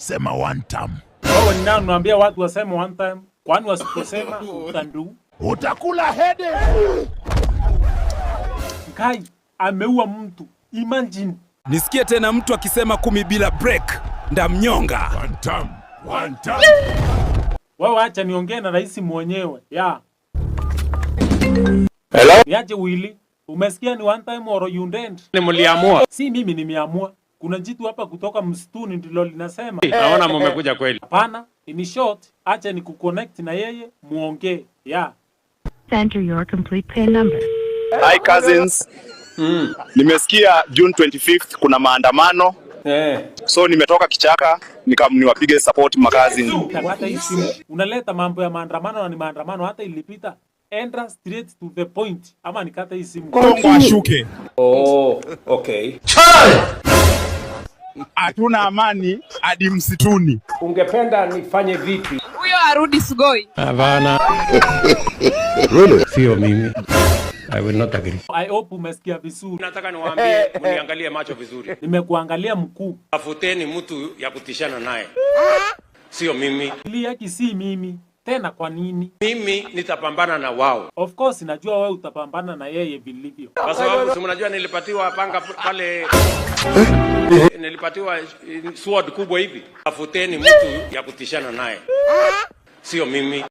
Sema one time. Wewe ni nani unaambia watu waseme one time? Kwani wasiposema utandu? Utakula hede. Kai ameua mtu. Imagine. Nisikie tena mtu akisema 10 bila break, ndamnyonga. One time. One time. Wewe acha niongee na rais mwenyewe. Ya. Hello? Niache Willy. Umesikia ni one time or you dead? Ni mliamua. Si mimi nimeamua. Kuna jitu hapa kutoka msituni ndilo linasema. Naona mumekuja kweli. Hapana, in short, acha ni kuconnect na yeye muongee. Ya. Enter your complete PIN number. Hi cousins. Nimesikia June 25th kuna maandamano. So nimetoka kichaka niwapige support makazi. Hata hii simu unaleta mambo ya maandamano na ni maandamano hata ilipita. Enda straight to the point ama nikate hii simu. Kongo ashuke. Oh, okay. Hatuna amani hadi msituni. Ungependa nifanye vipi? Huyo arudi Sugoi. Hapana. Sio mimi. I will not agree. I hope umesikia vizuri. Nataka niwaambie mniangalie macho vizuri. Nimekuangalia mkuu. Tafuteni mtu ya kutishana naye. Sio mimi. Ili yaki si mimi. Tena kwa nini? Mimi nitapambana na wao. Of course najua wewe utapambana na yeye vilivyo. Kwa sababu si mnajua nilipatiwa panga pale, nilipatiwa sword kubwa hivi. Tafuteni mtu ya kutishana naye. Sio mimi.